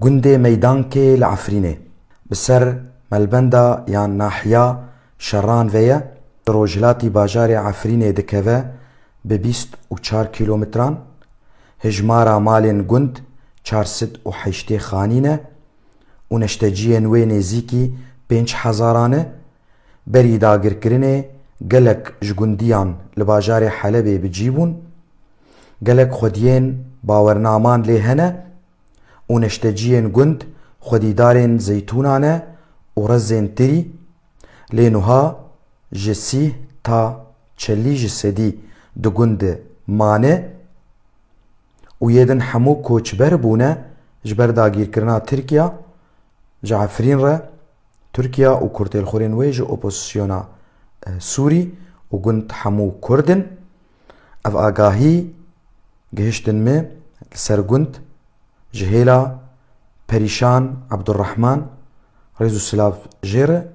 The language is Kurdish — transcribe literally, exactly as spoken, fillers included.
Gundê Meydankê li Efrînê bi ser melbenda yan nahiya Şeran ve ye. Di rojhilatî bajarê Efrînê dikeve, bi bîst û çar kîlometran. Hijmara malên gund çar sed û heştê xanî ne û neşteciyên wê nêzîkî pênc hezaran e. Berî dagirkirinê gelek ji gundiyan li bajarê Helebê bi cî bûn. Gelek xwediyên bawernaman lê hene û neşteciyên gund xwedîdarên zeytûnan e û rezên tirî. Lê nuha ji sîh ta çelî ji sedî di gund mane û yê din hemû koçber bûne ji ber dagîrkirina Tirkiya ji Efrîn re. Tirkiya û kurtêlxurên wê ji opozisyona, e, Sûrî û gund hemû Kurd in. Ev agahî gihiştin me li ser gund ji hêla Perîşan Ebdurrehman, rêz û silav jê re.